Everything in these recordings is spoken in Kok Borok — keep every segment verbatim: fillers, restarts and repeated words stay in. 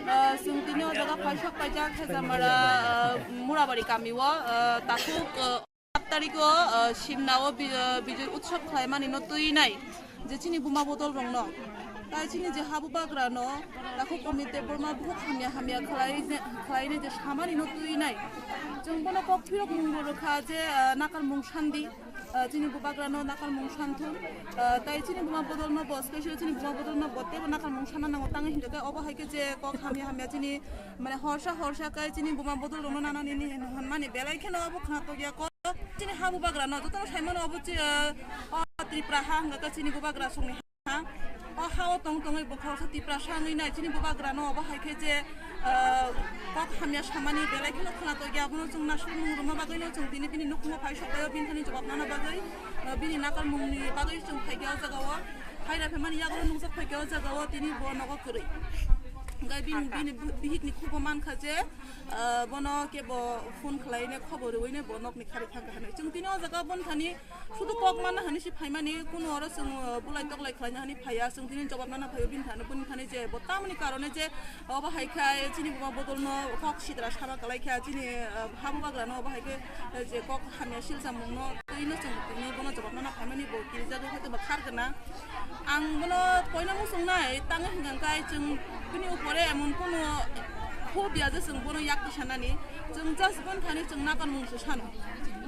Ah, chwng tini o jaga phaisok paijak Khejamara, ah, Murabari kami o, ah, takhuk, ah, saat tarikh o, ah, Simna o bi-, ah, Bijoy Utsav khlaimani no twi nai je chini buma bodol rok no. Tai chini je habubagra no takhuk Amit Debbarma buhuk hamya hamya khlai je, khlai nai je samani no twi nai. Chwng bono kok phirok mung bo rwkha je, ah, nakarmung sandi. Ah, chini bubagrano nakarmung santhun. Ah, tai chini buma bodolno bo, special chini buma bodolno bo teibo nakarmung sana nango, tangwi hinkhe obo hai khe je kok hamya hamya chini, mane, horsa horsa khe chini buma bodolrokno nanani hinwi hwnmani belai kheno obo khna tokya kok. Chini ha bubagrano jotono saimano obo chi-, ah, o Tripura ha hwnkha khe chini bubagra songni ha. O ha-o tong tongwi bo khoroksa Tiprasa wngwi nai, chini bubagrano obo hai khe je, ah, kok hamya samani belai kheno khwna tokya, abono chwng naisukmung rwma bagwino chwng tini bini nukhungo phai sokbaio, bini thani jobab nana bagwi, ah, bini nakarmungni bagwi chwng phaikha o jagao, phaira phaimani yagulo nukjak phaikha o jagao tini bo nogo kwrwi. Hwnkhe bini, bini bihikni khugo mankha je, ah, bono kebo phone khlaine khobor rwine bo nokni khari thangkha hinwi. Chwng tini o jaga boni thani Sudu kok manna hani si phaimani, kuno oro chwng, uh, bulai toklai khlaina hani phaiya, chwng tini jobab nana phaio bini thani, bini thani je bo tamoni karone je obo hai khe chini buma bodolno kok sitra saba kwlai kha, chini, uh, habubagrano obo hai khe, uh, je kok hamya silsa mungno twino chwng tini bono jobab nana phaimani bo kirijagwi hwnkhe ba khar gwnang. Ang bono koina muchungnai, tangwi hwnkha khe chwng bini upore emon kuno phobia je chwng bono yak tisanani, chwng just boni thani chwng nakarmung se sano.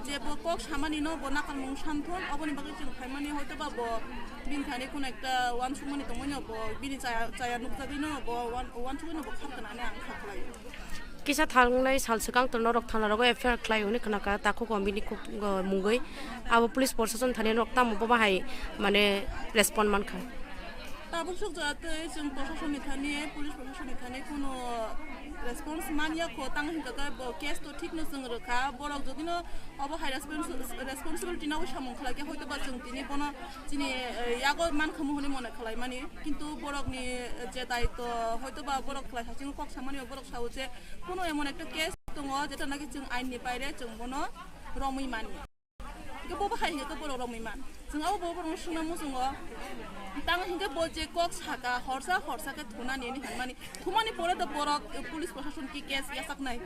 Je bo kok samani no bo nakarmung santhun, oboni bagwi chwng phaimani hoito ba bo bini thani kuno ekta uansukmani tongmani no bo bini chaya, chaya nukjagwi no bo uan-, uansukgwi no bo khar gwnang hinwi ang kha khlai. Kisa thangnai sal swkang to norok thana rogo F I R khlai hwnwi khna kha takhuk o bini khuk, uh, mungwi. Abo police proshashan thani norok tamo bo bahai mane respond man kha. Tabuk suk jora tei chwng proshashan ni thani, police proshashan ni thani kuno response man ya kho, tang hinka khe bo case to thik no chwng rwkha, borok jodi no obo hai respons-, responsibility nw samung khlai khe hoito ba chwng tini bono chini, eh, yago man khamu hwnwi mone khlai mani, kintu borok ni, eh, je daitw hoito ba borok khlai ha chwng kok samani borok sao je kuno emon ekta case tongo jeta naki chwng ain ni baire chwng bono romwi mani. Hingke bo bahai hingke borok romwi man. Chwng abo bo borokno swngna muchungo. Tamo hingke bo je kok saka, horsa horsa khe thunani hinwi hinmani. Thumani pore do borok, eh, police proshashan ki case yachaknai.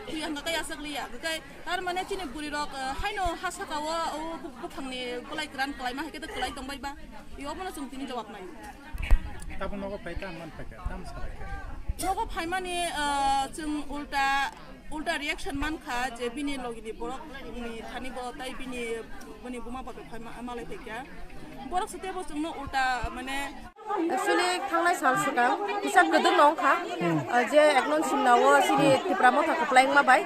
Twi hwnka khe yachakliya. Hwnkhe tar mane chini bwrwi rok, eh, haino ha saka o, o bu-, buphangni bwlai kwran kwlaima hai khe do kwlai tongbai ba. I obono chwng tini jawab nai. Tabuk nogo phai ta man phai kha, tam salai kha. Nogo phaimani, eh, chwng ulta Ulta reaction man kha je bini logi ni borok ni thani bo tai bini, bini buma bo phai ma-, malai phai kha. Borok se tebo chwngno ulta mane. Actually, thangnai sal swkang kisa kwdwk no wng kha, ah, je ek nong Simna o chini Tipra Motha kwplai wngma bai.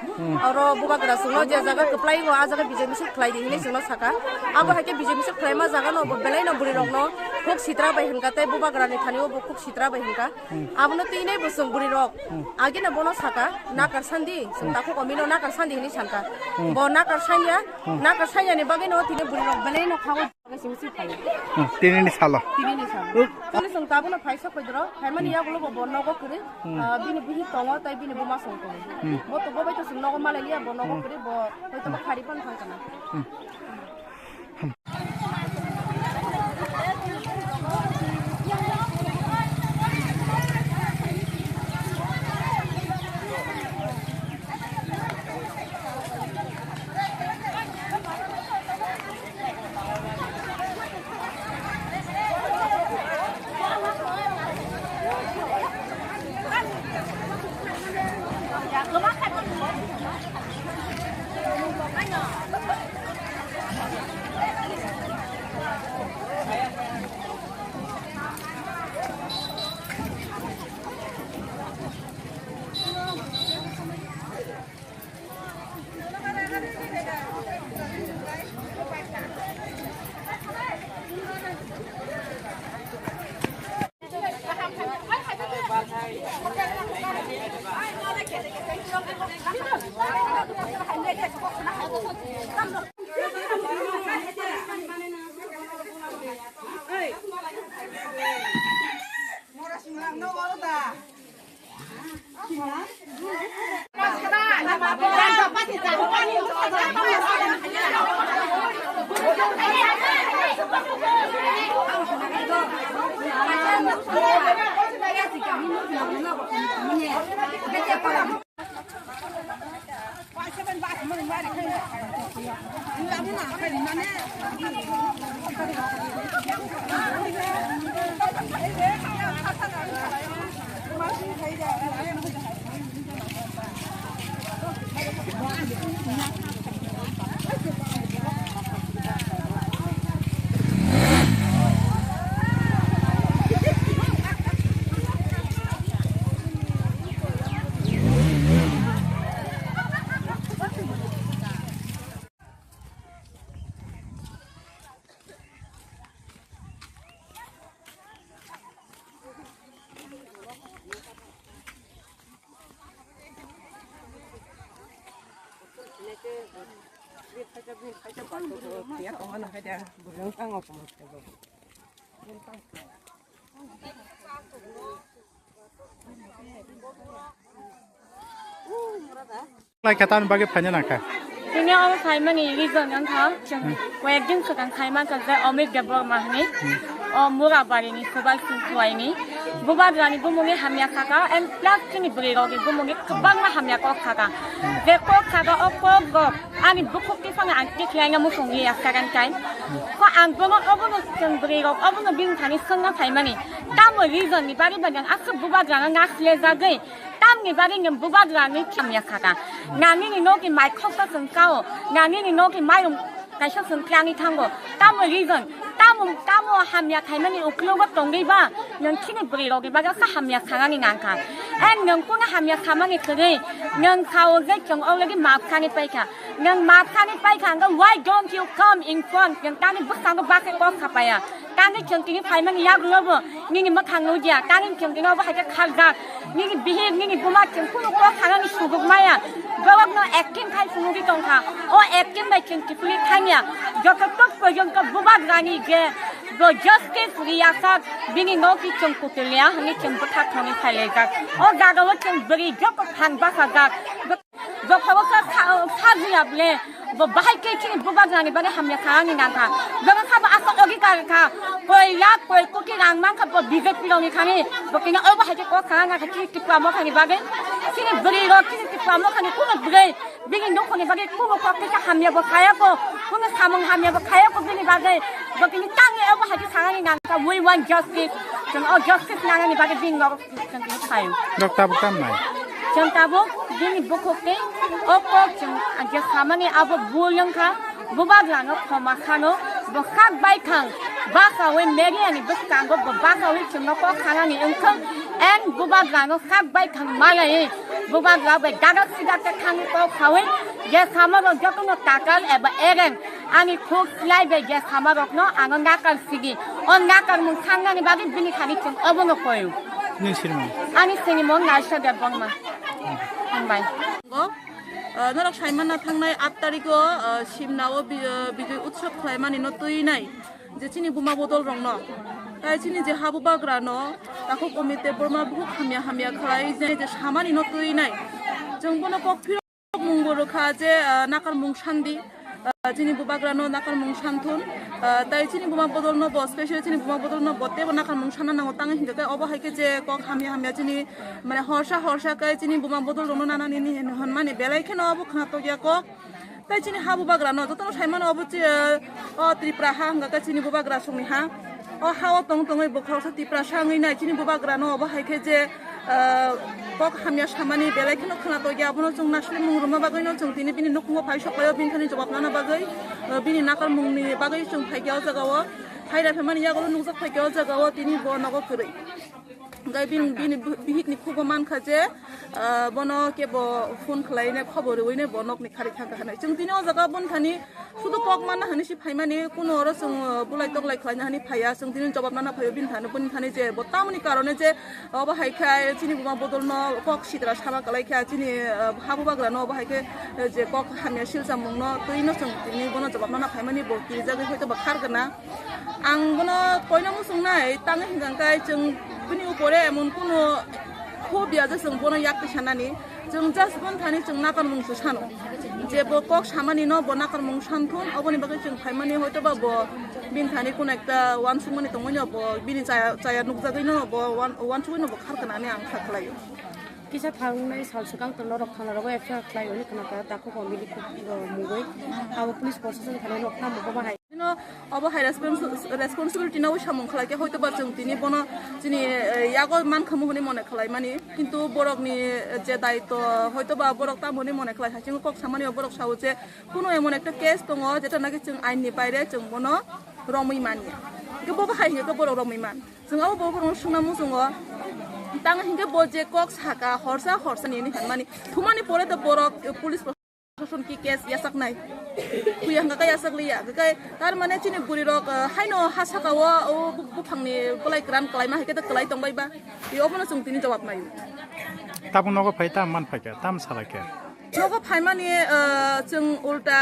Oro bubagra chwngno je jaga kwplai wngo, a jaga bijai misik khlai di hinwi chwngno saka. Abo hai khe bijai misik khlaima jaga no bo belai no bwrwi rok no khuk sitra bai hwnkha tei bubagra ni thani o bo khuk sitra bai hwnkha. Abono twi nai bo chwng bwrwi rok. Agina bono saka, nakar sandi, chwng takhuk omino nakar sandi hinwi sanka. Bo nakar sanya, nakar sanya ni bagwi no tini bwrwi rok belai no khaui. Tini ni salo. Tini ni salo. Tini chwng tabono phai sok koidoro, phaimani yagulo bo, bo nogo kwrwi, ah, bini bihik tongo, tai bini buma song tongo. Bo to, bo bai to chwng nogo malai liya, bo nogo kwrwi, bo hoito bo khari phano thang kana. Lai khe tamni bagwi phaina nangkha. Tini oro phaimani reason wngkha, chwng Hmm. koyekdin swkang phaimani kha je Omit Debbarma hinwi. Hmm. O Murabari ni Subal Singh Khowai ni. Bubagrani bumungni hamya saka and plus chini bwrwi rokni bumungni kwbangma hamya kok saka. Hmm. Je kok saka o kok rok ani bukhuk tiphano ang tikhlaina muchung liya second time. Hmm. Ko ang bono obono chwng bwrwi rok obono bini thani swngna phaimani. Tamo reason ni bagwi ba nang aswk Bubagrano nasilejagwi Tamni bagwi nwng Bubagrani hamya saka. Nang nini nokni mai khoksa chwng kao, nang nini nokni mairum kaisa chwng klangwi thango. Tamo reason, tamo, tamo hamya khaimani uklogo tongwi ba, nwng chini bwrwi rokni bagwi sa hamya sanani nangkha. And nwng kunu hamya samani kwrwi, nwng sao je chwng already maaf sani paikha. Nwng maaf sani paikha, hwnkhe why don't you come in front? Nwng tani bwskango bakhe kok sapaya. Tani chwng tini phaimani yagulobo nini mwkhang nukya. Tani chwng tini obo hai khe kharjak. Nini bihik, nini buma chwng kunu kok sanani suguk maya. Borokno acting khai phunugwi tongkha. O acting bai chwng kiphilwi thangya. Jototok porjonto Bubagrani je bo justice riyasak bini nokni chwng kutuliya hwnwi chwng bwthak thongwi phailaijak. O jagao chwng bwrwi joto phan bachajak. Bo khago kha, kha, kha buya ble. Bo bahai khe chini Bubagrani bagwi hamya kharangni nangkha. Borok sabo aswk ogi kha, koi lakh, koi koti rang mankha bo B J P rokni thani. Bo kini obo hai khe kok kharang nangkha chini Tipra mokhani bagwi. Chini bwrwi rok chini Tipra mokhani kunu bwrwi. Bini nukhungni bagwi kunu kok kisa hamya bo khaya ko. Kunu samung hamya bo khaya ko bini bagwi. Bo kini tangwi obo hai khe kharangni nangkha. We want justice. Chwng o justice nangnani bagwi bini norok Chwng tini phaio. Nok tabuk tam nai? Chwng tabuk bini bukhuk tei o kok chwng je samani abo bul wngkha, Bubagrano khoma sano, bo sak bai thang, bakaui media ni bwskango bo bakaui chwngno kok sanani wngthwng, and Bubagrano sak bai thang malai, Bubagra bai dada sida te thangwi kok saui, je samarok jotono tatal eba ereng, Ani khuk slai bai je samarokno ano nakar sigi. O nakarmung sangnani bagwi bini thani chwng obono koyo. Nini sinimung? Ani sinimung Naisha Debbarma. Hambai. Go, ah, norok saimanna thangnai aat tarikgo, ah, Simnao bi-, ah, Bijoy Utsav khlaimanino twinai je chini buma bodolrokno. Tai chini je ha Bubagrano takhuk Omit Debbarma bukhuk hamya hamya khlai je, je samanino twinai. Chwng bono kok phirok Mung bo rwkha je, ah, nakarmung sandi, ah, chini Bubagrano nakarmung santhun, ah, tai chini buma bodolno bo, special chini buma bodolno bo teibo nakarmung sanna nango, tang hinkhe obo hai khe je kok hamya hamya chini, mane, horsa horsa khe chini buma bodolrokno nanani ni hinwi hwnmani belai kheno obo khna tokya kok. Tai chini ha Bubagrano jotono saimano obo chi, ah, o Tripura ha hwnkha khe chini Bubagra songni ha. O ha-o tong tongwi bo khoroksa Tiprasa wngwi nai, chini Bubagrano obo hai khe je, ah, kok hamya samani belai kheno khwna tokya, abono chwng nasle mung rwma bagwino chwng tini bini nukhungo phai sok paio, bini thani jobab nana bagwi, ah, bini nakarmungni bagwi chwng phaikha o jagao, phai rw phaimani yagulo nukjak phaikha o jagao tini bo nogo kwrwi. Hwnkhe bini, bini bihikni khugo mankha je, ah, bono kebo phone khwlaine khobor rwine bo nokni kharwi thangkha hinwi. Chwng tini o jaga boni thani sudu kok manna hinwi si phaimani, kuno oro chwng, ah, bulai toklai khlaina hinwi phaiya. Chwng tini jobab nana phaio bini thani, boni thani je bo tamoni karone je obo hai khe chini buma bodolno kok sitra sama kwlai kha, chini, ah, ha Bubagrano obo hai khe, eh, je kok hamya silchamungno twino chwng tini bono jobab nana phaimani bo kirijagwi hoito ba khar gana. Ang bono koino muchungnai, tangwi hwnkha khe chwng bini upore emon kuno phobia je chwng bono yak twi sanani. Chwng just bono thani chwng nakarmung se sano. Je bo kok samani no bo nakarmung santhun, oboni bagwi chwng phaimani hoito ba bo bini thani kun ekta uansukmani tongmani no bo bini chaya, chaya nukjagwi no bo uan-, uansugwi no bo kharkana ani ang kha khlaio. Kisa thangnai sal swkang to norok thana rogo F I R khlai hwnwi khna kha takhuk o mili khuk mugwi abo police proshashan thani nok tamo bo bahai. Bino obo hai respons-, responsibility no samung khlai khe hoito ba chwng tini bono chini, eh, yago man khamu hwnwi mone khlai mani, kintu borok ni je daitw hoito ba borok tamo hwnwi mone khlai hai chwng kok samani o borok sao je kuno emon ekta case tongo jeta naki chwng ain ni baire chwng bono romwi manya. Hwnkhe bo bahai hwnkhe borok romwi man. Chwng abo borok no swngna muchungo, tang hinkhe bo je kok saka horsa horsa ni hinwi hinmani thumani pore to borok, eh, police proshashan ki case yachaknai. Huya hwnkha khe yachak liya. Hwnkhe tar mane chini bwrwi rok, eh, haino ha saka o, o bu-, buphang ni bolai kwran kwlaima hai khe to kwlai tong bai ba. Tei obono chwng tini jawab naio. Tabuk nogo phai tam man phai kha, tam salai kha. Nogo phaimani, eh, chwng ulta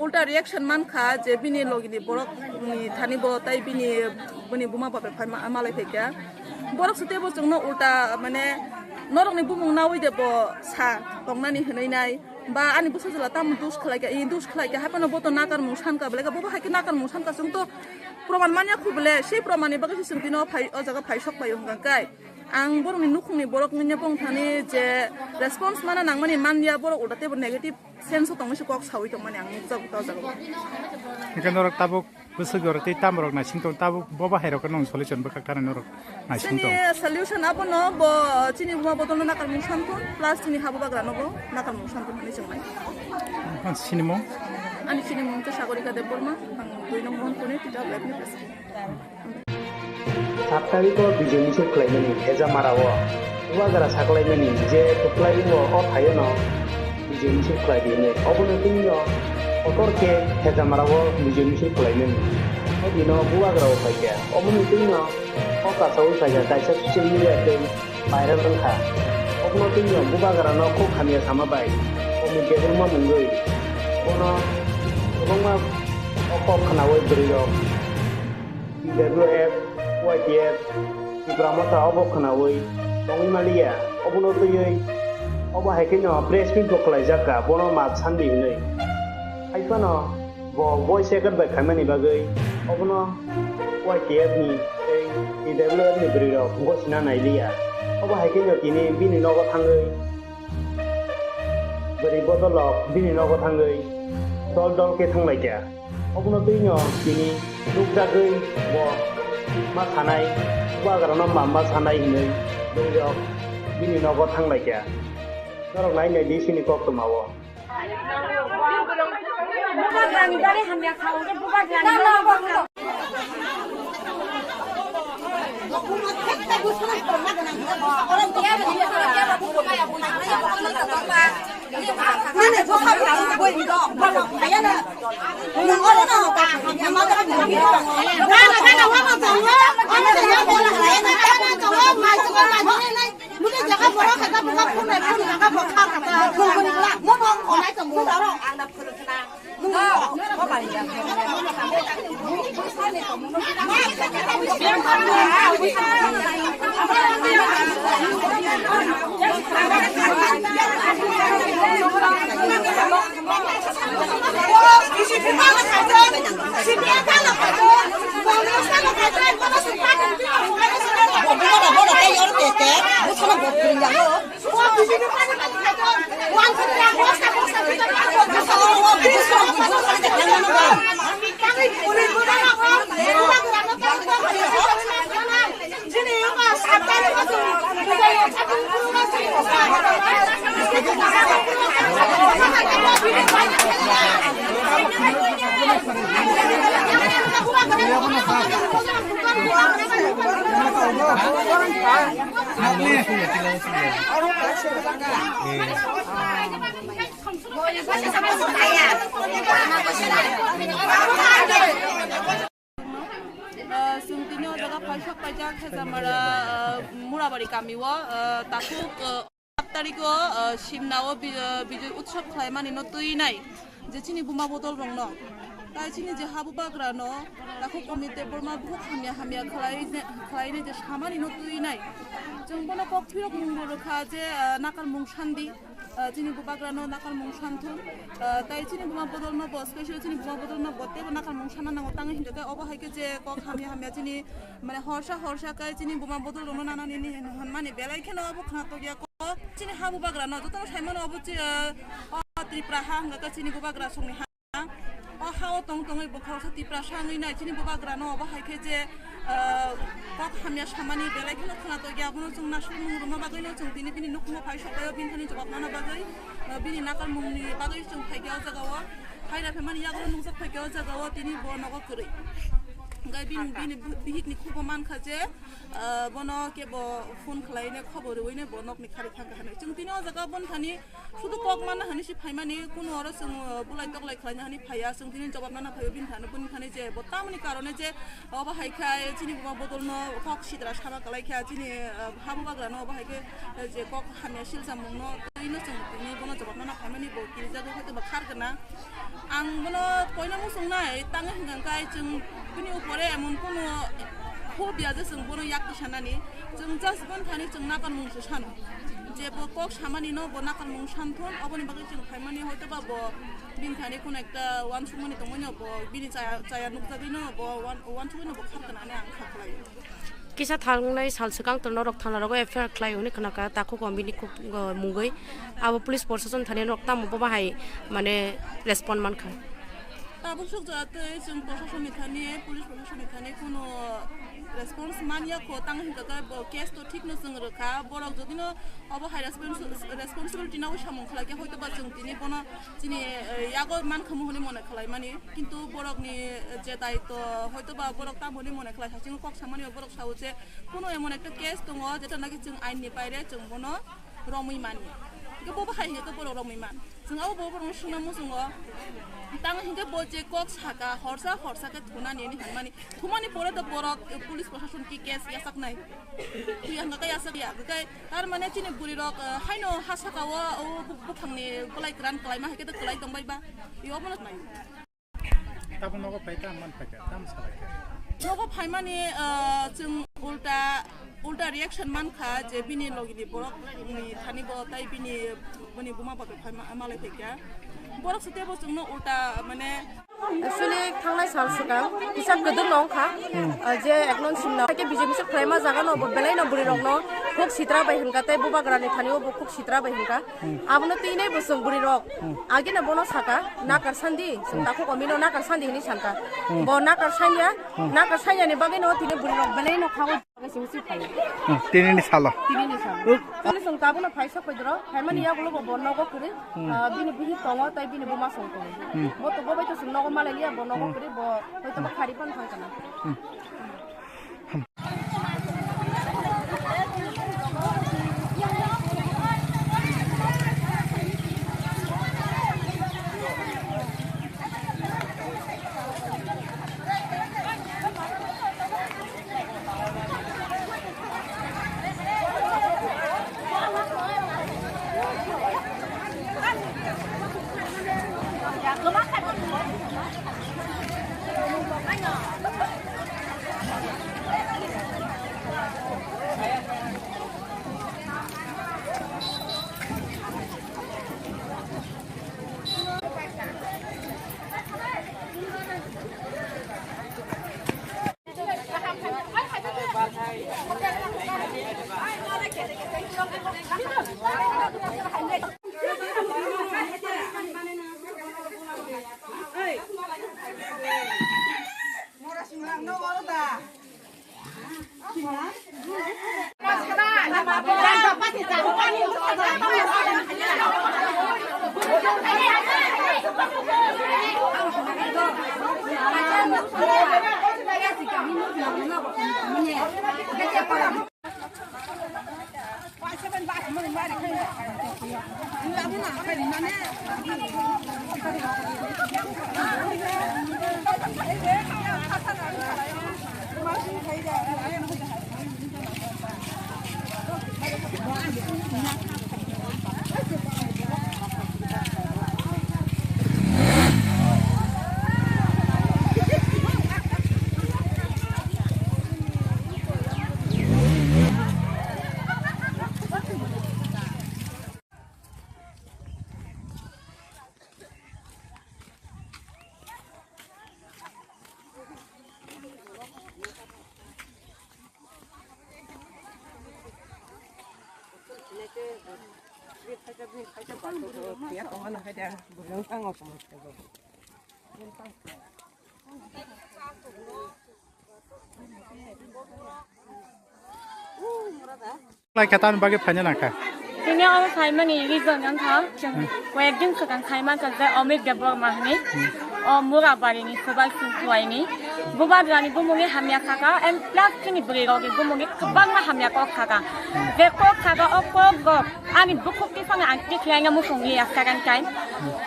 ulta reaction man kha je bini logi ni borok ni thani bo tai bini, bini buma babai phai ma-, malai phai kha. Borok se teibo chwngno ulta mane norok ni bumung nawi de bo sa tongnani hwnwi nai ba ani bwsa jala tamo dos khlai kha, i dos khlai kha, haphano bo to nakarmung san kha, belai kha bo bo hai khe nakarmung san kha, chwng to proman manya khu bele, sei proman ni bagwi se chwng tino phai, o jaga phai sok pai hwnkha kai. Ang borok ni nukhung ni borok wngya bong thani je response mana nangmani manya borok ulta teibo negative sense o tongmani se kok sawi tongmani ang nukjago ta o jaga o. Hingke norok tabuk bwswk rok tei tam rok naising tong tabuk bo bahai rok no solution bwkhak thani norok naising tong. Chini solution abono bo chini buma bodol no nakarmung santhun plus chini habu bagra no bo nakarmung santhun hinwi chwng nai. Sinimung? Ani sinimung khe Sagorika Debbarma, ang dui nong Mohanpur ni T W F ni president. Sat tarikh o Bijoy misil khlaimani Hejamarao Bubagra saklaimani je kwplai wngo o thaio no Bijoy misil khlai di hwnwi. Obono twi no kotor khe Hejamarao Bijoy misil khlaimani. O dino Bubagra o phaikha. Obono twi no o kasaui phaikha kaisa social media tei viral wngkha. Obono twi no Bubagra no kok hamya sama bai komit debwrwngma mungwi bono kwbangma o kok khnaui bwrwi rok T W F, Y T F, Tipra Motha obo khwnaui tongwi maliya. Obono twiwi obo hai kheno press meet bo khlaijak kha, bono map sandi hinwi. Hai phano bo voice record bai khaimani bagwi obono Y T F ni tei T W F ni bwrwi rok gosina nailiya. Obo hai kheno tini bini nogo thangwi bwrwi bodolrok bini nogo thangwi dol dol khe thanglaikha. Obono twino tini nukjagwi bo ma sanai, Bubagrano ma ma sanai hinwi bwrwirok bini nogo thanglaikha. Norok nai nai di sini koktwmao. Ah, chwng tini o jaga phaisok paijak Hejamara, ah, Murabari kami o, ah, takhuk, ah, sat tarikh o, ah, Simna o bi-, ah, Bijoy Utsav khlaimani no twi nai je chini buma bodol rok no. Tai chini je habu bagra no takhuk Komit Debbarma buhuk hamya hamya khlai ne, khlai ne je samani no twi nai. Chwng bono kok phirok mung bo rwkha je, ah, nakar mung sandi. Ah, chini bubagrano nakarmung santhun, ah, tai chini buma bodolno bo, special chini buma bodolno bo teibo nakarmung sana nango, tangwi hingkha khe obo hai khe je kok hamya hamya chini, mane, horsa horsa kai chini buma bodolrokno nanani ni hinwi hwnmani belai kheno obo khna tokya kok. Chini ha bubagrano jotono saimano obo chi, ah, o Tripura ha hingkha khe chini bubagra songni ha. O ha-o tong tongwi bo khoroksa Tiprasa wngwi nai chini bubagrano obo hai khe je, ah, kok hamya samani belai kheno khwna tokya, abono chwng nasukmung rwma bagwino chwng tini bini nukhungo phai sokbaio, bini thani jobab nana bagwi, ah, bini nakarmungni bagwi chwng phaikha o jagao, phaina phaimani yagulo nukjak phaikha o jagao tini bo nogo kwrwi. Hwnkhe bini, bini bihikni khugo mankha je, ah, bono kebo phone khwlaine khobor rwine bo nokni khari thangkha hinwi. Chwng tini o jaga boni thani sudu kok manna hinwi se phaimani, kunu oro chwng, ah, bulai toklai khwlaina hinwi phaiya, chwng tini jobab nana phaio bini thani, boni thani je bo tamoni karone je obo hai khe chini buma bodolno kok sidra sama kwlai kha, chini, ah, ha bubagrano obo hai khe, eh, je kok hamya silchamungno twino chwng tini bono jobab nana phaimani, bo kirijagwi hwnkhe bo khar gwnang. Ang bono koina muchungnai, tangwi hwnkha khe chwng bini upore emon kono phobia je chwng bono yak tisanani. Chwng just boni thani chwng nakarmung se sano. Je bo kok samani no bo nakarmung santhun, oboni bagwi chwng phaimani, hoito ba bo bini thani kono ekta uansukmani tongmani no bo bini chaya, chaya nukjagwi no bo uan-, uansukgwi no bo khar gwnang hinwi ang kha khlaio. Kisa thangnai sal swkang to norok thana rogo F I R khlai hwnwi khna kha, takhuk o bini kuk, o, mungwi. Abo police proshashan thani norok tamo bo bahai, mane, respond man kha. Tabuk suk jora tei chwng proshashan ni thani, police proshashan ni thani kuno response man ya kho, tang hingkha khe bo case to thik no chwng rwkha, borok jodi no obo hai respons-, responsibility nangwi samung khlai khe hoito ba chwng tini bono chini, eh, yago man khamu hwnwi mone khlai mani, kintu borokni, eh, je daitw, hoito ba borok tamo hwnwi mone khlai, haching kok samani borok sao je kuno emon ekta case tongo, jeta naki chwng ain ni baire chwng bono romwi mani. Hingke bo bahai hingke borok romwi man. Chwng abo bo borokno swngna muchungo. Tang hingke bo je kok saka, horsa horsa khe thunani hinwi hinmani. Thumani pore do borok, eh, police proshashan ki case yasaknai. Twi hwnka khe yasak ya. Hwnkhe tar mane chini bwrwi rok, eh, haino ha saka o, o bu-, buphangni bwlai kwran kwlaima hai khe do kwlai tongbai ba. I obono nai. Tabuk nogo phai tam man phai kha, tam salai kha. Nogo phaimani, ah, chwng ulta, ulta reaction man kha je bini logini borok ni thani bo tai bini, bini buma bai phai ma-, malai phai kha. Borok se tebo chwngno ulta mane. Actually, thangnai sal swkang kisa kwdwk no wng kha, ah, je eknon simna. Haikhe B J P se khlaima jaga no bo belai no bwrwi rok no khuk sitra bai hwnkha tei bubagra ni thani o bo khuk sitra bai hwnkha. Abono twi nai bo chwng bwrwi rok. Agina bono saka, nakar sandi, chwng takhuk omino nakar sandi hinwi sanka. Bo nakar sanya, nakar sanya ni bagwi no tini bwrwi rok belai no khaui. Simi si phai. Tini ni salo. Tini ni salo. Tini chwng tabono phai sok paidro, phaimani yagulo bo, bo nogo kwrwi, ah, bini bihik tongo, tai bini buma song tongo. Bo to bo bai to chwng nogo malai liya, bo nogo kwrwi, bo hoi to bo khari pan thang kana. Lai kha tamni bagwi phaina nangkha. Tini oro phaimani reason wngkha, chwng koyekdin swkang phaimankha je Amit Debbarma hwnwi. O Murabarini Subai Singkuaini. Bubagrani bumungni hamya khaka and plus chini bwrwirokni bumungni kwbangma hamya kok khaka. Je kok khaka o kok rok ani bukhuk tiphano ang tikhlaina muchung liya second time.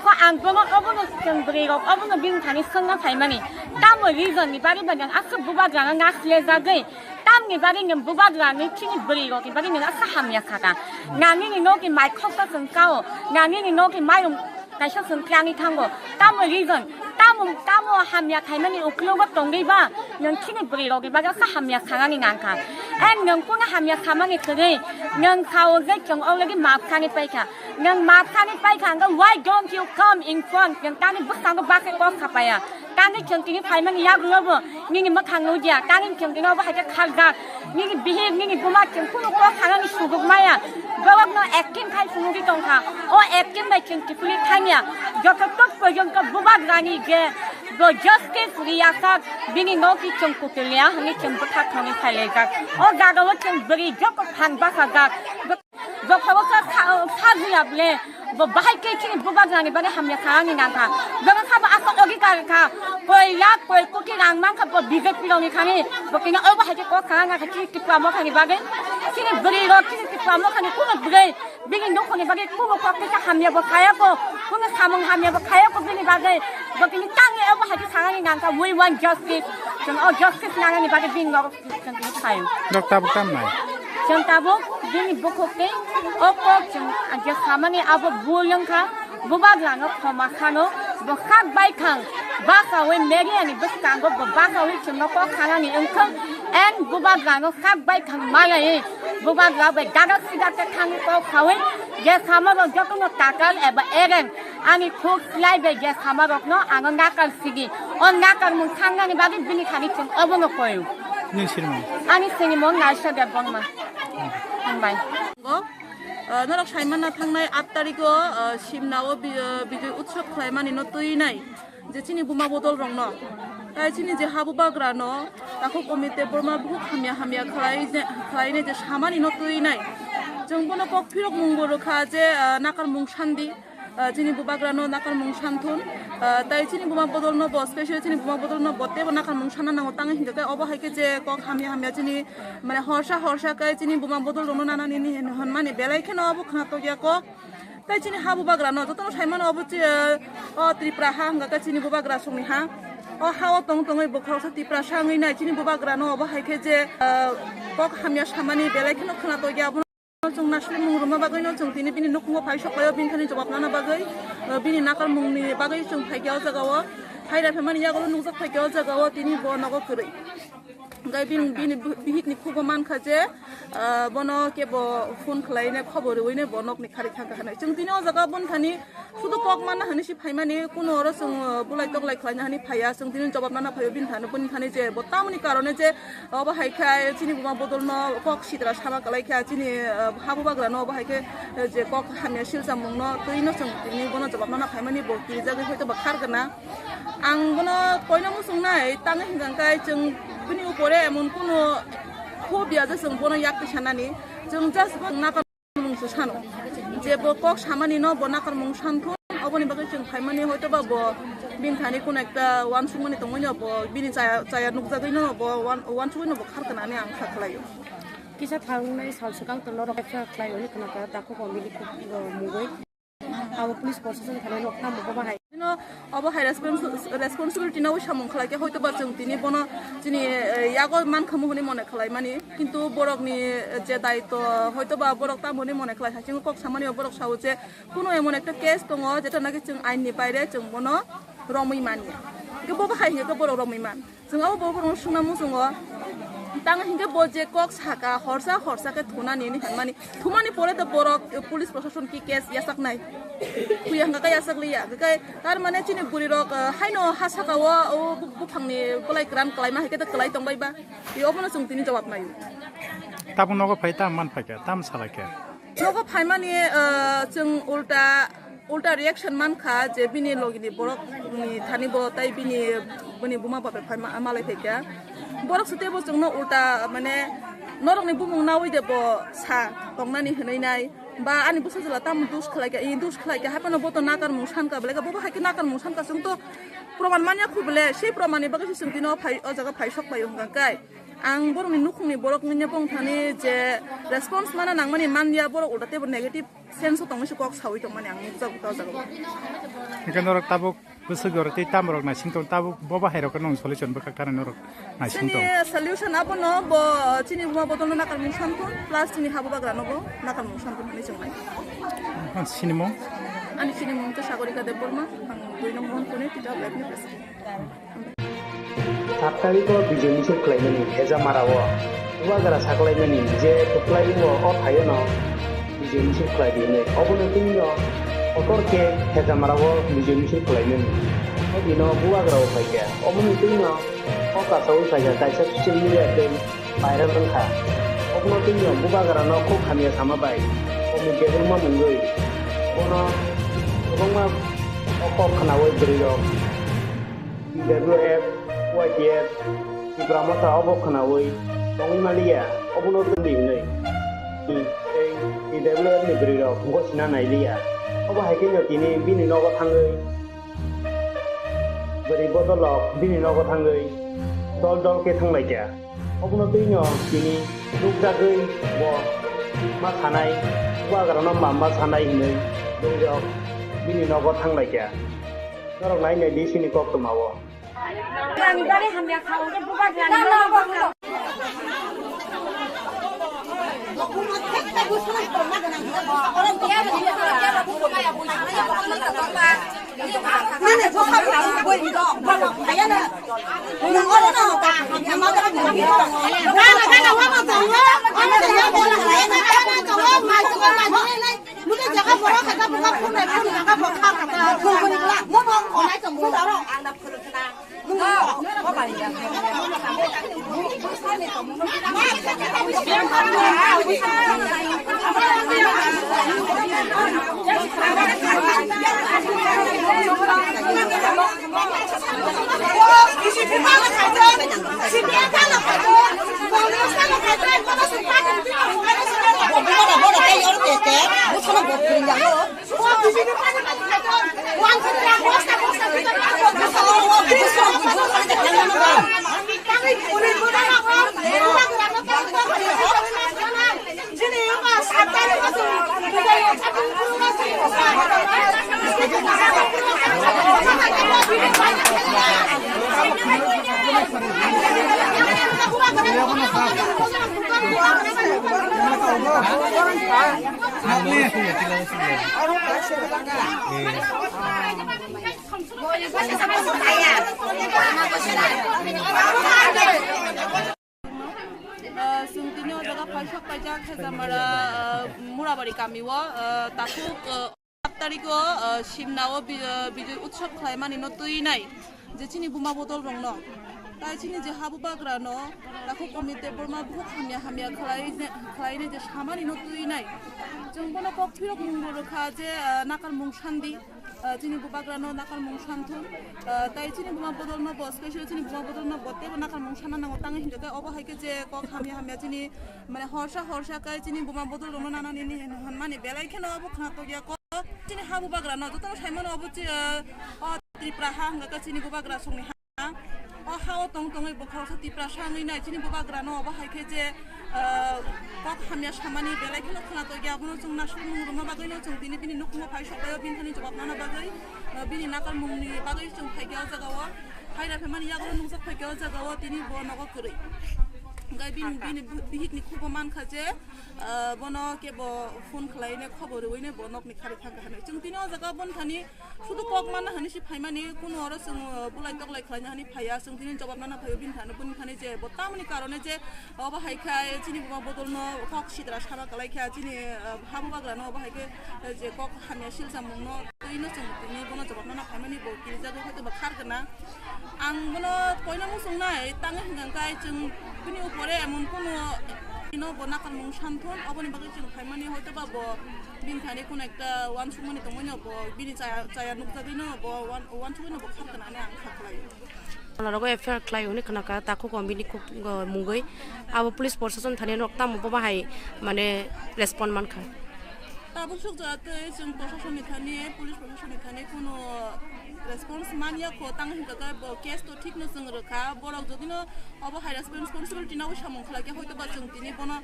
Ko ang bono obono chwng bwrwirok obono bini thani swngna phaimani. Tamo reason ni bagwi ba nang aswk bubagrano naslejagwi tamni bagwi nwng bubagrani chini bwrwirokni bagwi nwng aswk hamya khaka. Nangini nokni mai khoksa chwng kao, nangini nokni mayung kaisa chwng klangwi thango. Tamo reason, tamo, tamo hamya khaimani uklogo tongwi ba nwng chini bwrwirokni bagwi aswk hamya khanani nangkha. And nwng kunu hamya khamani kwrwi nwng sao je chwng already maap khani paikha. Nwng maap khani paikha, hwnkhe why don't you come in front? Nwng tani bwskango bakhe kok khapaya. Tani chwng tini phaimani yagulobo nini mwkhang nukya. Tani chwng tini obo hai khe kharjak. Nini bihik, nini buma chwng kunu kok khanani suguk maya. Borokno acting khai phunugwi tongkha. O acting bai chwng kiphilwi thangya. Joto tok porjonto bubagrani je bo justice riyasak bini nokni chwng kuchulya hwnwi chwng bwkha thongwi phailaijak. O jagao chwng bwrwi joto phan bachajak. Jokhabo kha, kha, kha juya bole. Bo bahai khe chini bubagrani bagwi hamya kha ani nangkha. Jobo sabo aswk ogi kar kha. Koi lakh, koi koti rang mankha bo B J P rokni thani. Bo kini obo hai khe kok kha nangkha chini Tipra mokhani bagwi. Chini bwrwi rok chini Tipra mokhani kuno bwrwi. Bini nukhungni bagwi kuno kok kisa hamya bo khaya ko. Kuno samung hamya bo khaya ko bini bagwi. Bo kini tangwi obo hai khe kha ani nangkha. We want justice. Chwng o justice nanani bagwi bini nogo. Chwng tini phaio. Nok tabuk tam nai? Chwng tabuk bini bukhuk tei o kok chwng je samani abo bul wngkha, bubagrano khoma khano, bo kak bai khang, basaui media ni bwskango bo basaui chwngno kok khanani wngthwng, and bubagrano kak bai khang malai, bubagra bai dada sida te thangwi kok khaui, je samarok jotono takal eba ereng, ani khuk slai bai je samarokno ano nakal sigi, o nakal mung thangnani bagwi bini thani chwng obono koio. Nini sinimung? Ani sinimung Naisha Debbarma. Hambai. Go, ah, norok saimana thangnai aat tarikh o, ah, Simna o bi-, ah, Bijoy Utsav khlaimani no twi nai je chini buma bodol rokno. Tai chini je ha bubagra no takhuk Amit Debbarma bukhuk hamya hamya khlai je, khlai nai je samani no twi nai. Chwng bono kok phirok mung bo rwkha je, ah, nakar mung sandi. Ah, chini bubagrano nakarmung santhun, ah, tai chini buma bodolno bo, special chini buma bodolno bo teibo nakarmung sanna nango, tangwi hinkhe obo hai khe je kok hamya hamya chini, mane, horsa horsa khe chini buma bodolrokno nanani ni hin-, hinmani belai kheno obo khwnathokya kok. Tai chini ha bubagrano jotono saimano obo chi, ah, o Tripura ha hwnkha khe chini bubagra songni ha. O ha-o tong tongwi bo khoroksa Tiprasa wngwi nai chini bubagrano obo hai khe je, ah, kok hamya samani belai kheno khwnathokya abono. Chwng naisle mung rwma bagwi no chwng tini bini nukhungo phai sok paio, bini thani jawab nana bagwi, uh, bini nakarmung ni bagwi chwng phai khe o jaga o, hai rw phaimani yago nukjak phai khe o jaga o tini bo nogo kwrwi. Hwnkhe bini, bini bihik ni khugo mankha je, uh, bono kebo phone khlai ne khobor rwui ne bo nok ni khari thang kha hinwi. Chwng tini o jaga o boni thani Sudu kok manna hani si phaimani, kuno oro chwng, uh, bulai toklai khlaina hani phaiya, chwng tini jawab nana phaio bini thani, bini thani je bo tamoni karone je obo hai khe chini buma bodolno kok sitra sama kwlai kha, chini, uh, ha bubagrano obo hai khe, uh, je kok hamya silchamungno twino chwng tini bono jawab nana phaimani bo kirijagwi hoito ba khar gana. Ang bono koino muchungnai, tangwi hwnkha khe chwng bini upore emon kuno phobia je chwng bono yak twi sanani, chwng just bo naka mung se sano. Je bo kok samani no bo nakarmung santhun, oboni bagwi chwng phaimani hoito ba bo bini thani kuno ekta uansukmani tongmani no bo bini chaya, chaya nukjagwi no bo uan-, uansugwi no bo khar khanani ang kha khlaio. Kisa thangnai sal swkang to norok khlai oni khna ka dakho ko mili ko mugwi. Abo police protection khanai rok tamo bo bahai. Bino obo hai respons-, responsibility no samung khlai khe hoito ba chwng tini bono chini, eh, yago man khamu hwnwi mone khlai mani, kintu borok ni, eh, je daitw hoito ba borok tamo hwnwi mone khlai, hai chwng kok samani borok sao je kuno emon ekta case tongo jeta naki chwng ain ni baire chwng bono romwi manya, hwnkhe bo bahai hwnkhe borok romwi man. Chwng abo bo borokno swngna muchungo, tang hinkhe bo je kok saka horsa horsa khe thunani hinwi hinmani, thumani pore do borok, eh, police proshashan ki case yachaknai, thuya hwnkha khe yachak liya, hwnkhe tar mane chini bwrwi rok, eh, haino ha saka o, o bu-, buphangni bwlai kwran kwlaima hai khe do kwlai tongbai ba, tei obono chwng tini jawab naio. Tabuk nogo phai tam man phaikha, tam salaikha? Nogo phaimani, ah, chwng ulta, ulta reaction mankha je bini logini borok ni thani bo tai bini, bini buma babai phaima-, malai phaikha. Borok se teibo chwngno ulta, mane, norokni bumung nawi de bo sa tongnani hwnwi nai. Ba ani bwsajwla tamo dus khlaikha, i dus khlaikha, haphano bo to nakarmung sankha, belai khe bobo hai khe nakarmung sankha, chwng to proman manya khu bele, sei promanni bagwi se chwng tino phai, o jaga phai sok pai wngkha kai. Ang borokni nukhungni borok wngya bong thani je response mana nangmani manliya, borok ulta teibo negative sense o tongmani se kok sawi tongmani ang nukjago o jaga o. Hingke norok tabuk bwswk jora tei tamrok naising tong, tabuk bo bahairok no solution bwkhak thani norok naising tong. Chini solution abono bo chini buma bodolno nakarmung santhun plus chini habu bagrano bo nakarmung santhun hinwi chwng lai. Sinimung? Ani sinimung khe Sagorika Debbarma, ang dui number Mohanpurni Tita Blockni president. Sat tarikh o Bijoy misil khlaimani Hejamarao Bubagra saklaimani je kwplai wngo o thaio no Bijoy misil khlai di hwnwi. Obono twi no kotor khe Hejamarao Bijoy misil khlaimani. O dino Bubagra o phaikha. Obono twi no o kasaui phaikha kaisa social media tei viral wngkha. Obono twi no Bubagra no khuk hamya sama bai komui kebulma mungwi bono kwbangma o kok khnaui bwrwi rok T W F, Y T F, Tipra Motha obo khnaui tongwi maliya, obono twi hwnwi tei T W F ni bwrwi rok gosina nailiya. Obo hai khe no tini bini nogo thangwi bwrwi bodol rok bini nogo thangwi dol dol khe thanglaikha. Obono twi no tini nukjagwi bo ma sanai, Bubagrano ma ma sanai hinwi bwrwi rok bini nogo thanglaikha. Norok nai nai di sini koktwma o. Ah, chwng tini o jaga paisok paijak Hejamara, ah, Murabari kami o, ah, takhuk, ah, sat tarikh o, ah, Simna o bi-, ah, Bijoy Utsav khlaimani no twi nai je chini buma bodol rok no. Tai chini je habu bagra no takhuk Amit Debbarma buhuk hamya hamya khlai ne, khlai ne je samani no twi nai. Chwng bono kok phirok mung bo rwkha je, ah, nakarmung sandi. Ah, chini bubagrano nakarmung santhun. Ah, tai chini buma bodolno bo, special chini buma bodolno bo teibo nakarmung sana nango, tangwi hinkhe obo hai khe je kok hamya hamya chini, mane, horsa horsa khe chini buma bodolrokno nanani ni hwnmani belai kheno obo khna tokya kok. Chini ha bubagrano jotono saimano obo chi-, ah, o Tripura ha hwnkha khe chini bubagra songni ha. O ha-o tong tongwi bo khoroksa Tiprasa wngwi nai chini bubagrano obo hai khe je, ah, kok hamya samani belai kheno khwna tokya, abono chwng nasukmung rwna bagwino chwng tini bini nukhungo phai sokbaio bini thani jobab nana bagwi, ah, bini nakarmungni bagwi chwng phaikha o jagao. Phaira phaimani yagulo nukjak phaikha o jagao tini bo nogo kwrwi. Hwnkhe bini, bini bihikni khubo mankha je, ah, bono kebo phone khwlaine khobor rwine bo nokni khari thangkha hinwi. Chwng tini o jaga boni thani Sudu kok manna hani si phaimani, kunu oro chwng, uh, bulai toklai khlaina hani phaiya, chwng tini jobab nana phaio bini thani, bini thani je bo tamoni karone je obo hai khe chini buma bodolno kok sitra sama kwlai kha, chini, uh, ha bubagrano obo hai khe, uh, je kok hamya silsa mungno twino chwng tini bono jobab nana phaimani bo kirijagwi hwnkhe bo khar gwnang. Ang bono poino muchungnai, tangwi hwnkha khe chwng bini upore emon kunu Ino bo nakarmung santhun, oboni bagwi chwng phaimani hoito ba bo bini thani kuno ekta uansukmani tongmani bo bini chaya, chaya nukjagwino bo uan-, uansukgwino bo kharkana hinwi ang kha khlaio. Norogo F I R khlai hwnwi khwnakha, takhuk o bini khuk, o, mungwi. Abo police proshashan thani rok tamo bo bahai, mane, respond mankha. Tabuk suk jora tei chwng proshashan ni thani, police proshashan ni thani kuno response manya kho, tang hinkha khe bo case to thik no chwng rwkha, borok jodi no obo hai responsibility nangwi samung khlai khe hoito ba chwng tini bono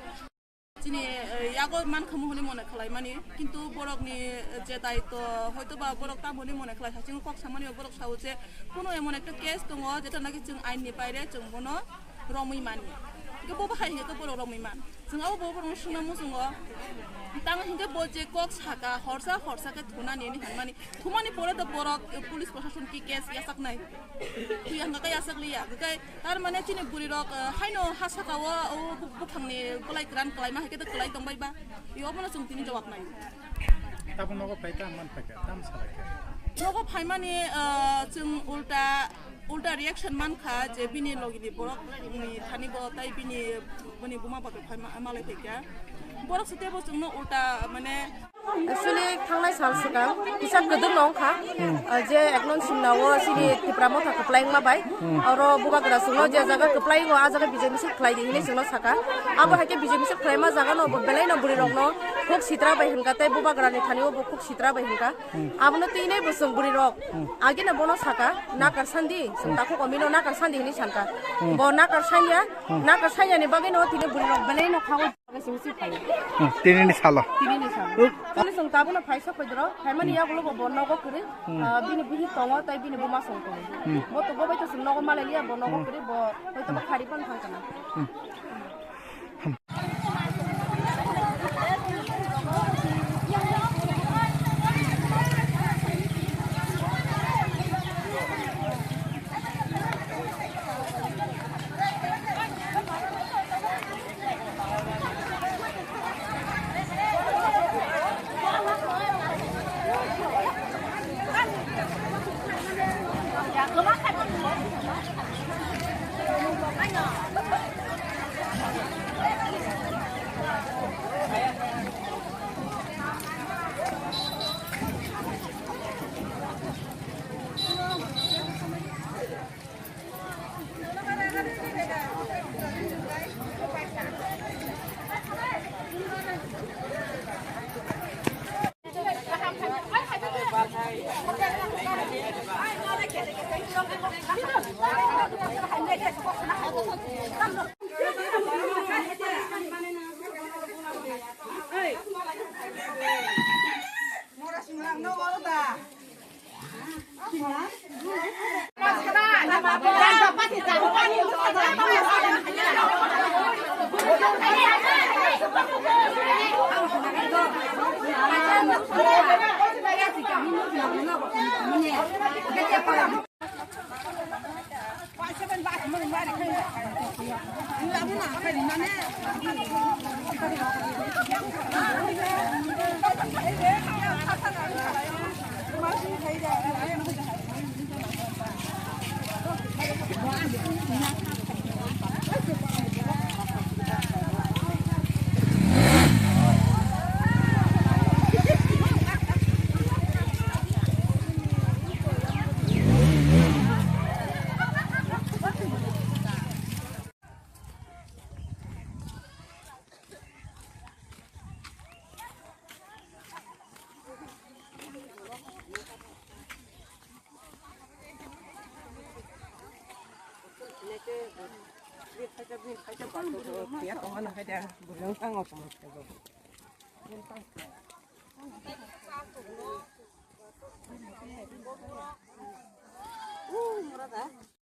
chini, eh, yago mankhamu hwnwi mone khlaimani, kintu borokni, eh, je daitw, hoito ba borok tamo hwnwi mone khlai, hachingwi kok samani borok sao je, kuno emon ekta case tongo, jeta naki chwng ain ni baire chwng bono romwi mani. Hingke bo bahai hingke borok romwi man. Chwng abo bo borokno swngna muchungo, tamo hingke bo je kok saka, horsa horsa khe thunani hinwi hinmani. Thumani pore do borok, eh, police proshashan ki case yachaknai. Twi ang kaka yachak liya. Hingke tar mane chini bwrwi rok, eh, haino ha saka o, o bu-, buphang ni bwlai kwran kwlai ma hai khe kwlai tong bai ba. I obono chwng tini jawab nai. Tabuk nogo phai ta man phai kha, tam salai kha. Nogo phai mani, eh, chwng ulta, ulta reaction man kha je bini logi ni borok ni thani bo tai bini, bini buma bo phai ma-, malai phai kha. Borok se tebo chwngno ulta mane Actually, thangnai sal swkang kisa kwdwkno wngkha, ah, je ek nung simna o chini Tipra Motha kwplai wngma bai, oro bubagra chwngno je jaga kwplai wngo, ah jaga bijai misik khlai di hinwi chwngno saka. Abo hai khe bijai misik khlaima jaga no bo belai no bwrwi rok no khuk sitra bai hwnka tei bubagra ni thani o bo khuk sitra bai hwnka. Abono twi nai bo chwng bwrwi rok agini bono saka, nakar sandi, chwng takhuk o bini no nakar sandi hinwi sanka. Bo nakar sanya, nakar sanya ni bagwi no tini bwrwi rok belai no kha o. Simi si phai. Hmm, tinini salo. Tinini salo. Hmm. Tini chwng tabukno phai sok phaidoro, phaimani yagulo bo, bo nogo kwrwi, ah, bini bihik tongo, tei bini buma song tongo. Hmm. Bo to, bo bai to chwng nogo malai liya, bo nogo kwrwi, bo hoito ba khari pan thang kana. Hmm.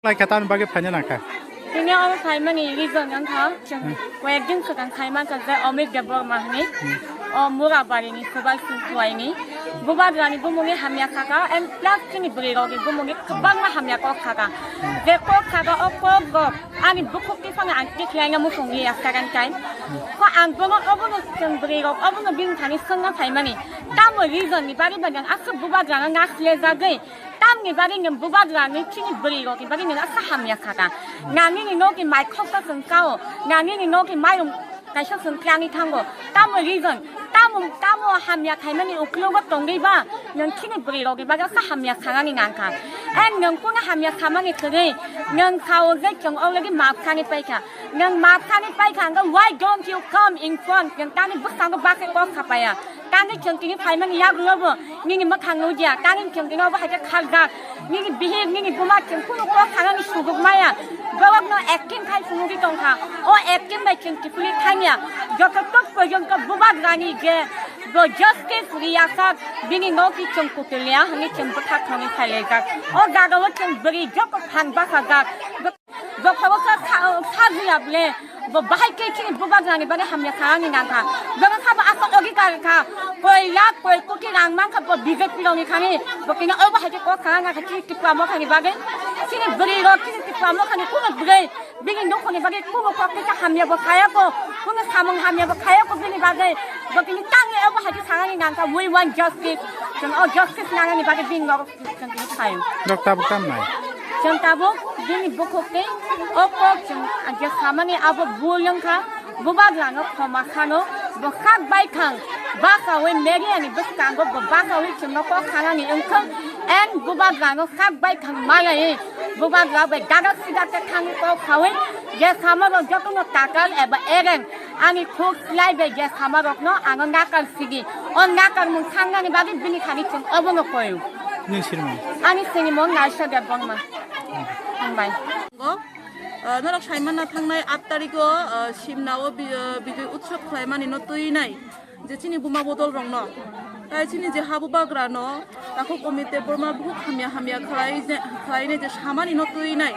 Lai khe tamni bagwi phaina nangkha? Tini oro phaimani reason wngkha, chwng koyekdin swkang khai mankha je Omik Debbarma hwnwi, o Murabari ni Subai Singkhuai ni. Bubagrani bumungni hamya khaka, and plus chini bwrwi rokni bumungni kwbangma hamya kok khaka. Je kok khaka, o kok rok ani bukhuk tiphano ang tikhlaina muchung liya second time. Ko ang bono obono chwng bwrwi rok obono bini thani swngna phaimani. Tamo reason ni bagwi bagwi ang aswk bubagrano nasilejagwi. Tamni bagwi nwng bubagrani chini bwrwi rokni bagwi nwng aswk hamya khaka. Nangini nokni mai khoksa chwng kao, nangini nokni mayung Kaisa chwng khe ani thango, tamo reason, tamo, tamo hamya khaimani uklogo tongwi ba, nwng chini bwrwi rokni bagwi kha hamya sanani nangkha. Ang nwng kunu hamya samani kwrwi, nwng sao je chwng already maaf sani paikha. Nwng maaf sani paikha, hwnkhe why don't you come in front? Nwng tani bwskango bakhe kok sapaya. Tani chwng tini phaimani yagulobo nini mwkhang nukya. Tani chwng tini obo hai khe kharjak. Nini bihik, nini buma chwng kunu kok sanani suguk maya. Borokno acting khai phunugwi tongkha. O acting bai chwng kiphilwi thangya. Joto tok porjonto bubagrani je bo justice riyasak, bini nokni chwng kutuliya hwnwi chwng bwthak thongwi phailaijak. O jagao chwng bwrwi joto phan bachajak. Bokhorok sa, sa, sajiya ble. Bo bahai khe chini bubagrani bagwi hamya sanani nangkha. Borok sabo aswk logi kha. Koi lakh, koi koti rang mankha bo B J P rokni thani. Bo kini obo hai khe kok sana nangkha chini Tipra mokhani bagwi. Chini bwrwi rok chini Tipra mokhani kunu bwrwi. Bini nukhungni bagwi kunu kok kisa hamya bo khaya ko. Kunu samung hamya bo khaya ko bini bagwi. Bo kini tangwi obo hai khe sanani nangkha. We want justice. Chwng o justice nanani bagwi bini norok Chwng tini phaio. Nok tabuk tam nai? Chwng tabuk bini bukhuk tei o kok chwng je samani abo bul wngkha, bubagrano khoma sano, bo kak bai thang, bakaui media ni bwskango bo bakaui chwngno kok sanani wngkha, and bubagrano kak bai thang malai, bubagra bai dadak sidak khe thangwi kok saui, je samarok jotono tatal eba ereng, ani khuk slai bai je samarokno ano nakar sigi, o nakarmung sangnani bagwi bini thani chwng obono koio. Nini sinimung? Ani sinimung Naisha Debbarma. Hambai. Go, ah, norok saimana thangnai aat tarikh o, ah, Simna o bi-, ah, Bijoy Utsav khlaimani no twi nai je chini buma bodol rokno. Tai chini je ha bubagra no takhuk Amit Debbarma bukhuk hamya hamya khlai je, khlai nai je samani no twi nai.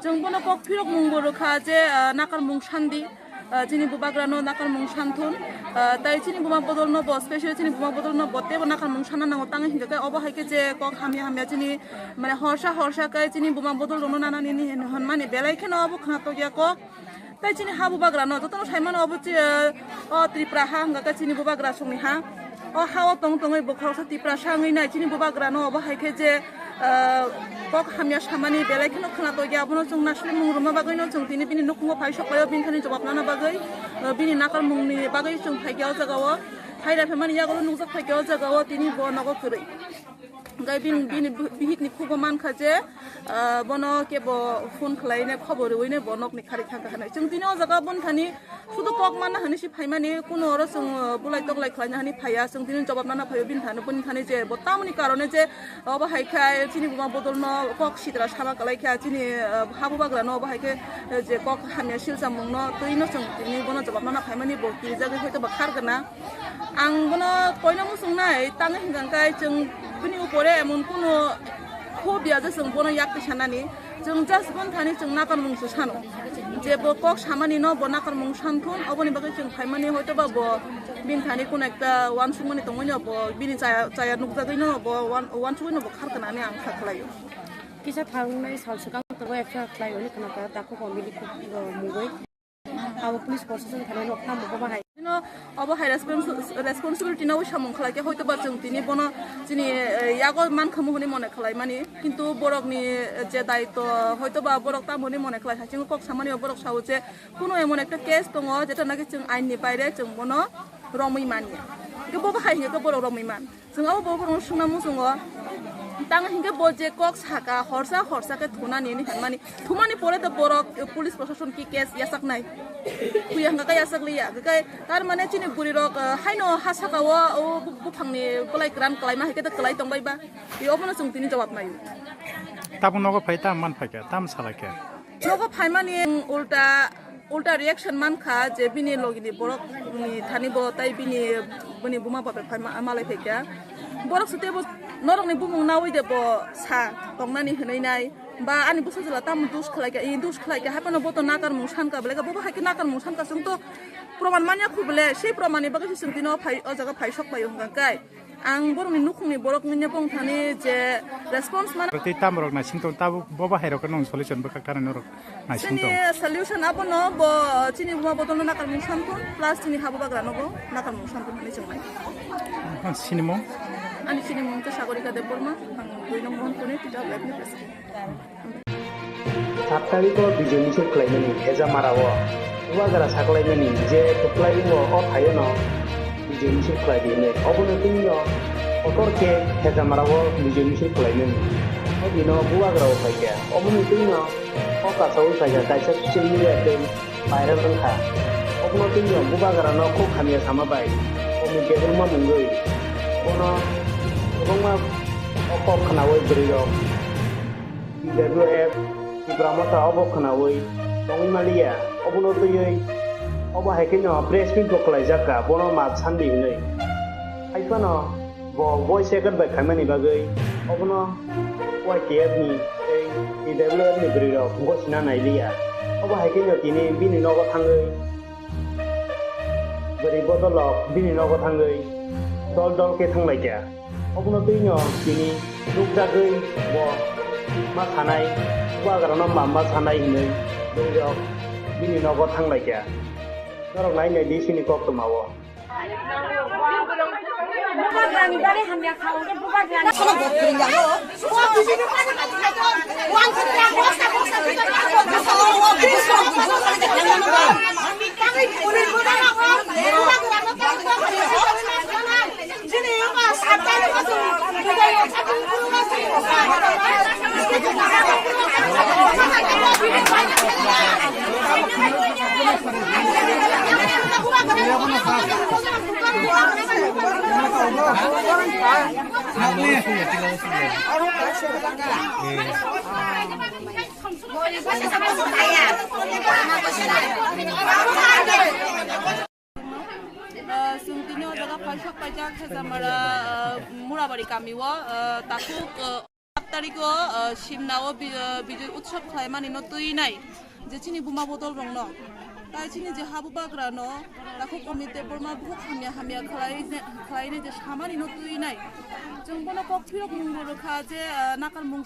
Chwng bono kok phirok mung bo rwkha je, ah, nakarmung sandi. Ah, chini bubagrano nakarmung santhun, ah, tai chini buma bodolno bo, special chini buma bodolno bo teibo nakarmung sanna nango, tangwi hinkhe obo hai khe je kok hamya hamya chini, mane, horsa horsa khe chini buma bodolrokno nanani ni hin-, hinmani belai kheno obo khna tokya kok. Tai chini ha bubagrano jotono saimano obo chi, ah, o Tripura ha hwnkha khe chini bubagra songni ha. O ha-o tong tongwi bo khoroksa Tiprasa wngwi nai, chini bubagrano obo hai khe je, ah, kok hamya samani belai kheno khwna tokya, abono chwng naisle mung rwma bagwino chwng tini bini nukhungo phai sok laio, bini thani jobab nana bagwi, ah, bini nakarmungni bagwi chwng phaikha o jagao, hai raphemani yagulo nukjak phaikha o jagao tini bo nogo kwrwi. Hwnkhe bini, bini bihikni khugo mankha je, ah, bono kebo phone khwlaine khobor rwine bo nokni khari thangkha hinwi. Chwng tini o jaga boni thani sudu kok manna hinwi si phaimani, kuno oro chwng, ah, bulai toklai khwlaina hinwi phaiya, chwng tini jobab nana phaio bini thani, boni thani je bo tamoni karone je obo hai khe chini buma bodolno kok sitra sama kwlai kha, chini, ah, ha bubagrano obo hai khe, eh, je kok hamya silchamungno twino chwng tini bono jobab nana phaimani bo kirijagwi hoito ba khar gana. Ang bono koino muchungnai, tangwi hwnkha khe chwng bini upore emon kuno phobia je chwng bono yak twi sanani. Chwng just boni thani chwng nakarmung se sano. Je bo kok samani no bo nakarmung santhun, oboni bagwi chwng phaimani hoito ba bo bini thani kuno ekta uansukmani tongwi no bo bini chaya, chaya nukjagwi no bo uan-, uansugwi no bo khar gana hinwi ang kha khlaio. Kisa thangnai sal swkang tongo F I R khlai hwnwi khna kha, takhuk o bini mungwi. Abo police protection khainai rok tamo bo bahai. Bino obo hai respons-, responsibility no samung khlai khe hoito ba chwng tini bono chini, eh, yago man khamu hwnwi mone khlai mani, kintu borok ni, eh, je daitw hoito ba borok tamo hwnwi mone khlai hai, chwng kok samani o borok sao je kuno emon ekta case tongo jeta naki chwng ain ni baire chwng bono romwi manya, hwnkhe bo bahai hwnkhe borok romwi man. Chwng abo bo borokno swngna muchungo, tang hinkhe bo je kok saka, horsa horsa khe thunani hinwi hinmani. Thumani pore to borok, eh, police proshashan ki case yachaknai. Huya hwnkha khe yachak liya. Hwnkhe tar mane chini bwrwi rok, eh, haino ha saka o, o bu-, buphangni bwlai kwran kwlaima hai khe to kwlai tong bai ba. Tei obono chwng tini jawab naio. Tabuk nogo phai tam man phai kha, tam salai kha. Nogo phaimani ulta, ulta reaction mankha je bini logini borok ni thani bo tai bini, bini buma babai phai ma-, malai phaikha. Borok site bo norokni bumung nawi de bo sa tongnani hinwi nai. Ba ani bwsajwla tamo dos khlaikha, i dos khlaikha, haphano bo to nakarmung sankha, belai kha bo bo hai khe nakarmung sankha, chwng to proman manya khu bele, sei promanni bagwi se chwng tino phai, o jaga phai sok pai wngkha kai. Ang borokni nukhungni borok wngya bong thani je response man. Tei tamrok naising tong tabuk bo bahai rok no solution bwkha kana norok naising tong. Chini solution abono bo chini buma bodolno nakarmung sankun plus chini habu bagra nogo nakarmung sankun hinwi chwng mai. Sinimung? Ani sinimung khe Sagorika Debbarma, ang dui nong Mohonkuni, Tita Webni president. Sat tarikh o Bijoy misil khlaimani Hejamarao Bubagra saklaimani je kwplai wngo o thaio no Bijoy misil khlai di hwnwi. Oboni twino kotor khe Hejamarao Bijoy misil khlaimani. O dino Bubagra o phaikha. Oboni twino o kasaui phaikha kaisa social media tei viral wngkha. Obono twino Bubagrano khuk hamya sama bai komui debulma mungwi bono kwbangma o kok khnaui bwrwirok T W F Tipra Motha obo khnaui tongwi maliya. Obono twiwi obo hai kheno press meet bo khlaijak kha, bono maap sandi hwnwi. Hai phano bo voice record bai khaimani bagwi obono Y T F ni tei T W F ni bwrwirok gosina nailiya. Obo hai kheno tini bini nogo thangwi bwrwi bodolrok bini nogo thangwi dol dol khe thanglaikha. Obono twino tini nukjagwi bo ma sanai, Bubagrano ma ma sanai hwnwi bwrwirok bini nogo thanglaikha. Norok nai nai di sini koktwmao. Ah, chwng tini o jaga paisa paijak Hejamara, ah, Murabari kami o, ah, takhuk, ah, sat tarikh o, ah, Simna o bi-, ah, Bijoy Utsav khlaimani no twi nai je chini buma bodol rok no. Tai chini je ha Bubagra no takhuk Amit Debbarma bukhuk hamya hamya khlai je, khlai nai je samani no twi nai. Chwng bono kok phirok mung bo rwkha je, ah, nakar mung